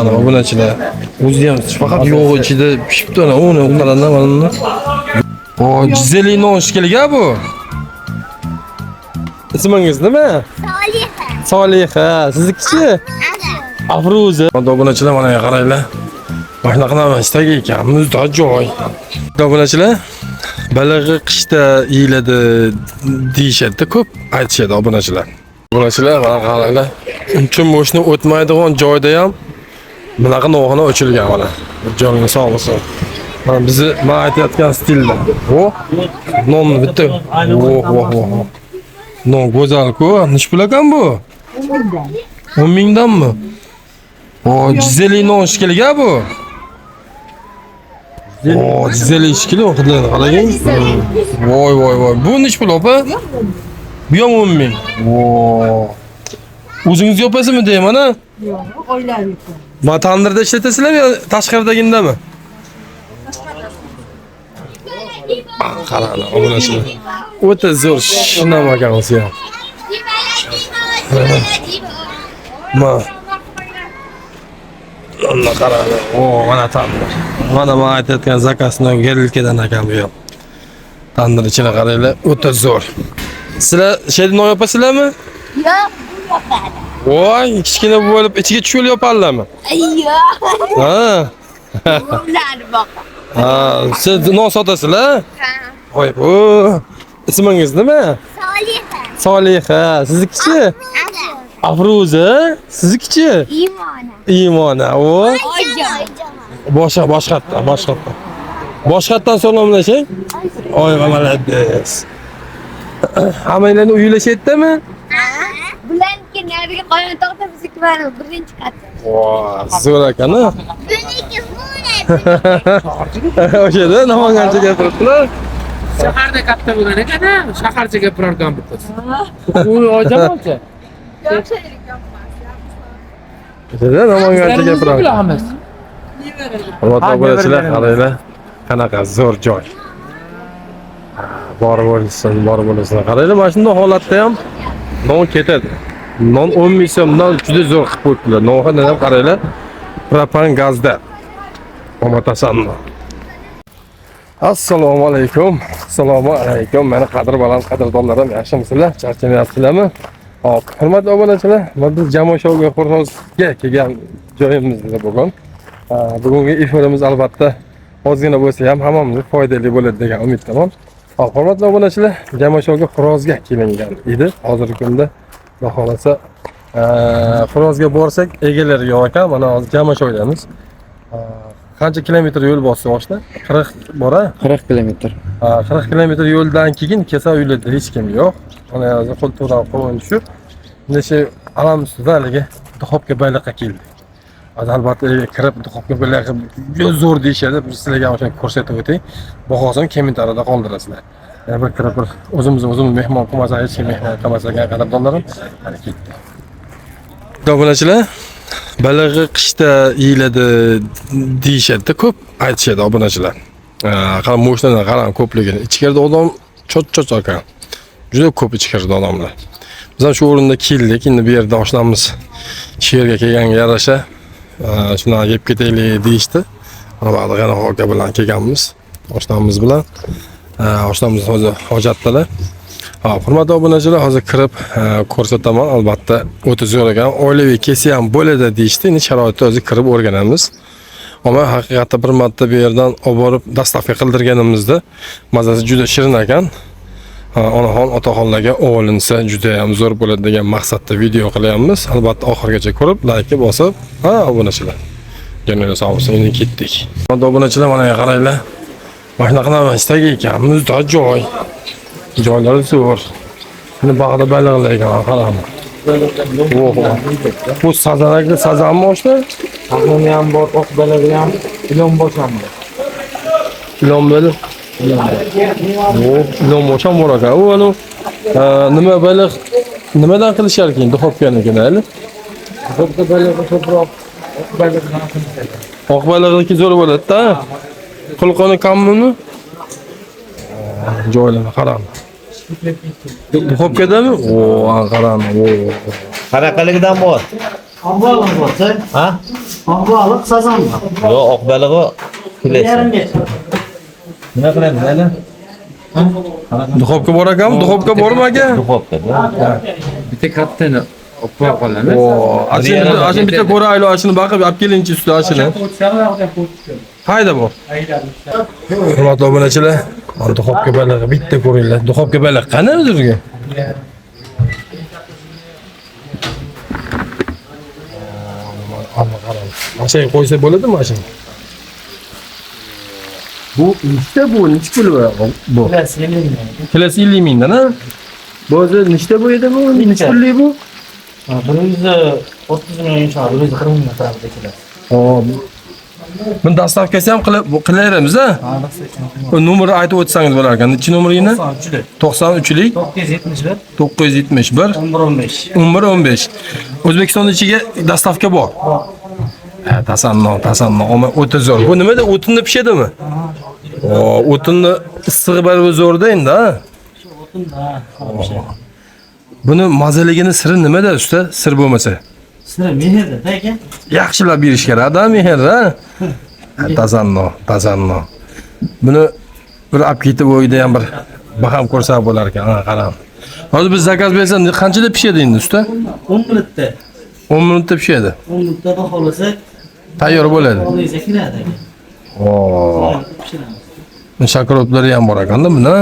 Mana obunachilar. O'zi ham faqat yog' ichida pishibdi ana uni qaranglar mana uni. O, jizeli non shekilli bu. Ismingiz nima? Soliha. Soliha. Siznikichi? Afruza. Obunachilar mana qaranglar. Mana shunaqa istak ekan, muzda joy. Obunachilar, balig'i qishda yeyiladi deyishadi, ko'p aytishadi obunachilar. Obunachilar mana qaranglar. Uncha moshina o'tmaydigan joyda ham bunaqa noxona ochilgan mana. Joningiz sog' bo'lsin. Mana bizni men aytayotgan stilda. O, nonni bitta. Voh, voh, voh. Non go'zal-ku. Nechi pul ekan bu? 10 mingdanmi? O, jizeli non shekilli bu. O, jizeli shekilli hidlarini qarang. Voy, voy, voy. Bu nechi pul opa? Bu ham 10 ming. Vo. O'zingiz yopasizmi deyman a? Yo'q, oilaviy. Ma tandirda ishlatasizlarmi yo tashqaridagindami? Qaranglar, obunachilar. O'ta zo'r shinam ekan o'zi ham. Ma. Unda qaranglar. O, mana tandir. Mana men aytayotgan zakasni gerilkadan ekan bu ham. Tandir ichini qaranglar, o'ta zo'r. Sizlar shayda non yopasizlarmi? Yo'q, bu yopadi. Voy, kichkina bo'lib ichiga tushib yopadilarmi? Yo'q. Ha. Ular boqadi. Ha, siz non sotasizlar? Ha. Voy, bu ismingiz nima? Soliha. Soliha, siznikichi? Afruza. Afruza, siznikichi? Imona. Imona. O, Oyjon. boshqa boshqatdan, boshqatdan. Boshqatdan salomlashing. Oy, молодец. Hammanglarni uylar shu yerdami? Bularniki narigi Qoyatoqda, bizniki mana birinchi qator. Voy, zo'r ekan a. Buniki bo'ladi. O'shada Namangancha gapiribdilar. Shaharda katta bo'lgan ekan a, shaharcha gapirar ekan bu qiz. Uni ojamoncha. O'shada Namangancha gapiradi. Bilamiz. Hurmatli Ha, obunachilar, nevaralarim. qaranglar, qanaqa zo'r joy. Ha, borib bo'lsin, borib bo'lsin. Qaranglar, mana shunday holatda ham non ketadi. Non 10 ming so'mdan juda zo'r qilib qo'yibdilar. Nonxona ham qaranglar, propan gazda. Omatasanmi? Assalomu alaykum. Assalomu alaykum. Meni qadr baland qadrdonlarim, yaxshimisizlar? Charchamayapsizlarmi? Hop, hurmatli obunachilar, mana biz Jamoshovga Xo'rozga kelgan joyimizda bugun. Ha, bugungi efirimiz albatta ozgina bo'lsa ham hammamizga foydali bo'ladi degan umiddaman. Hop, hurmatli obunachilar, Jamoshovga Xo'rozga kelingan edi. Hozirgi kunda Xudo xohlasa, Xo'rozga borsak, egalari yo'q ekan. Mana hozir Jamoshovdamiz. Qancha kilometr yo'l bosdi oshna? 40 bor a? 40 kilometr. Ha, 40 kilometr yo'ldan keyin kelsa uylarda hech kim yo'q. Mana hozir qo'ltiqdan qovun tushib, necha alam ustida haligi duxobka bayliqqa keldik. Hozir albatta uyga kirib duxobka bayliqqa juda zo'r deyishadi. Bir sizlarga ham o'shani ko'rsatib o'tay. Bahosini kommentariyada qoldirasizlar. Yana bir kirib bir o'zimizni o'zimiz mehmon qilmasak, hech kim mehmon qilmas ekan qadrdonlarim. Mana ketdi. Obunachilar, balig'i qishda yeyiladi deyishadi, ko'p aytishadi obunachilar. Qarang, moshinadan qarang ko'pligini. Ichkarida odam cho't-cho't ekan. Juda ko'p ichkarida odamlar. Biz ham shu o'rinda keldik. Endi bu yerda oshnamiz shu yerga kelganga yarasha shunaqa yeb ketaylik deyishdi. Mana bu yerda aka bilan kelganmiz. Oshnamiz bilan. Oshnamiz hozir hojatdalar. Ha, hurmatli obunachilar, hozir kirib ko'rsataman. Albatta o'ta zo'r ekan. Oilaviy kelsa ham bo'ladi deyishdi. Endi sharoitni o'zi kirib o'rganamiz. Ammo haqiqatda bir marta bu yerdan olib borib dostavka qildirganimizda mazasi juda shirin ekan. Ha, onaxon, otaxonlarga olinsa juda ham zo'r bo'ladi degan maqsadda video qilyapmiz. Albatta oxirigacha ko'rib, like bosib, ha, obunachilar. Joningiz sog' bo'lsin, endi ketdik. Hurmatli obunachilar, mana qaranglar. Mana shunaqa istak ekan, muzda joy. Joylari zo'r. Buni bag'da baliqlar ekan, qarang. Oho. Bu sazanakli sazanmi oshna? Sazani ham bor, oq balig'i ham, ilonbosh ham bor. Ilon baliq. O, ilon bosh ham bor ekan. U anu nima baliq nimadan qilishar ekan duxovkanikini hali? Duxovka balig'i ko'proq oq balig'idan qilinadi. Oq balig'niki zo'r bo'ladi-da. Qulqoni kammimi? Joylarni qarang. Duxovkadami? O, qarang. O. Qanaqaligidan bor. Oq baliq bo'lsa, Ha? Oq baliq sazan bor. Yo'q, oq balig'i kilosi. Yarim metr. Nima qilamiz hali? Duxobka bor ekanmi? Duxobka bormi aka? Duxobka. Bitta kattani olib qo'ya qolamiz. Oo, ashini bitta ko'raylik, ashini baqib olib kelingchi usta ashini. Qayda bu? Hurmatli obunachilar, mana duxobka balig'i bitta ko'ringlar. Duxobka baliq qani o'ziga? Amma qarang. Mashinga qo'ysa bo'ladimi mashina? Bu nechta bu? Necha pul bu? Kilosi 50 ming. Kilosi 50 mingdan ha? Bu o'zi nechta bu edi bu? Necha pullik bu? 130 ming inshaalloh, 140 ming atrofida kilosi. Hop. Buni dastavkasi ham qilib qilaveramiz ha? Bu nomerni aytib o'tsangiz bo'lar ekan. Nechi nomerigini? 93 93lik 971 971 11 15. 11 15. O'zbekiston ichiga dastavka bor. Ha, tasanno, tasanno. Oma o'ta zo'r. Bu nimada? O'tinda pishadimi? O, o'tinni issig'i baribir zo'rda endi, ha? O'tin ha, pishadi. Buni mazaligini siri nimada usta? Sir bo'lmasa. Siri mehrda aka. Yaxshilab berish kerak, da mehr, ha? Tasanno, tasanno. Buni bir olib ketib uyda ham bir baham ko'rsak bo'lar ekan. Ha, qarang. Hozir biz zakaz bersak qanchada pishadi endi usta? 10 minutda. 10 minutda pishadi. 10 minutda xudo xohlasa Tayyor bo'ladi. oldingizga kiradi aka. Oo. Pishiramiz. Shakaroblar ham bor ekanda buni.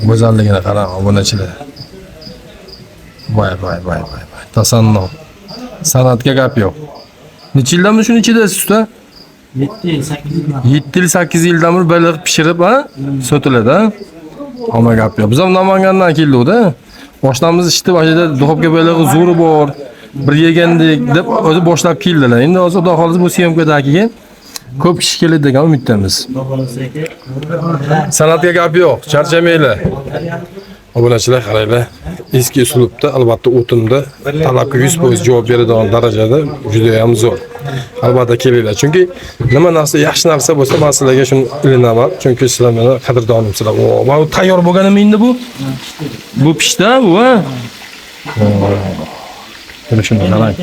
Go'zalligini qarang, obunachilar. Voy voy voy voy voy. Tasanno. San'atga gap yo'q. Necha yildan shuni ichidasiz usta? 7 yil, 8 yil. 7 yil, 8 yildan beri baliq pishirib, ha? Sotiladi, ha? Hamma gap yo'q. Biz ham Namangandan keldik-da. Oshnamiz ishda boshida duxobka balig'i zo'ri bor. Bir yegandik deb o'zi boshlab keldilar. Endi hozir Xudo xohlasa bu syomkadan keyin ko'p kishi keladi degan umiddamiz. Xudo xohlasa aka. San'atga gap yo'q, charchamanglar. Obunachilar qaranglar, eski uslubda albatta o'tinda talabga 100% javob beradigan darajada juda ham zo'r. Albatta kelinglar. Chunki nima narsa yaxshi narsa bo'lsa, men sizlarga shuni ilinaman. Chunki sizlar meni qadrdonimsizlar. O, mana bu tayyor bo'lganimi endi bu? Bu pishdi bu, ha? Buni shuni qarang.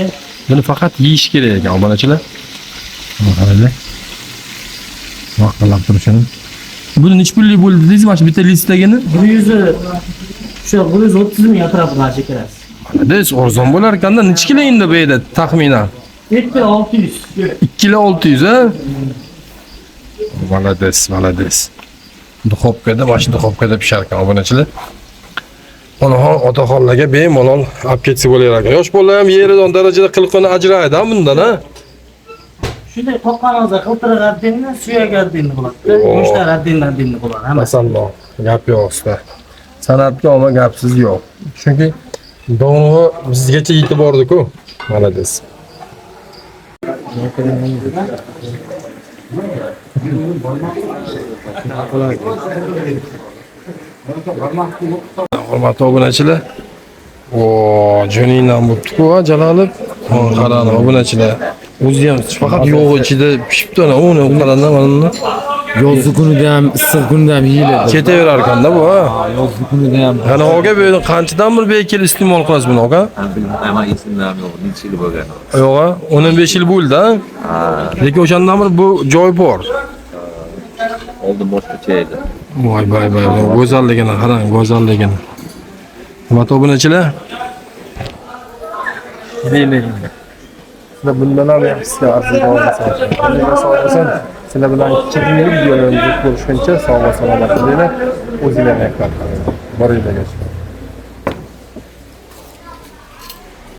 Buni faqat yeyish kerak ekan, obunachilar. Mana qaranglar. Vaqtlar turishini. Buni necha pullik bo'ldi dedingiz? Mana shu bitta listdagini? 100 shu 130 ming atrofida kirasiz. Молодец, arzon bo'lar ekanda. Necha kilo endi bu yerda taxminan? 2 600. 2 kilo 600 ha? Молодец, молодец. Duxobkada, mana shu duxobkada pishar ekan obunachilar. Onaxon, otaxonlarga bemalol olib ketsa bo'lar ekan. Yosh bolalar ham yeyadigan darajada qilqini ajraydi ha bundan ha? Shunday qoqqanimizda qiltiriq отдельно, suyak отдельно bo'ladi. Go'shtlar отдельно отдельно bo'ladi hammasi. Masallo, gap yo'q usta. San'atga omma gapsiz yo'q. Chunki dong'i bizgacha yetib bordi-ku. Молодец. Hurmatli obunachilar. O, joningdan bo'pti-ku, ha, Jalolov. Qarang, obunachilar. O'zi ham faqat yog' ichida pishibdi ana, uni qarang, mana. Yozgi kunida ham, issiq kunida ham yeyiladi. Ketaverar ekanda bu, ha. Yozgi kunida ham. Ana aka bu yerdan qanchadan bir beri iste'mol qilasiz buni aka? Bilmayman, esimda ham yo'q, necha yil bo'lgan. Yo'q, ha? 15 yil bo'ldi, ha? Lekin o'shandan beri bu joy bor. Oldin boshqacha edi. Voy voy voy, voy, go'zalligini qarang, go'zalligini. Hurmatli obunachilar. Sizlar bundan ham yaxshisiga arziydi sog' bo'lsin. Sizlar bilan keyingi videolarimizda ko'rishguncha sog' va salomat bo'linglar. O'zinglarni ehtiyot qilinglar. Boringlargacha.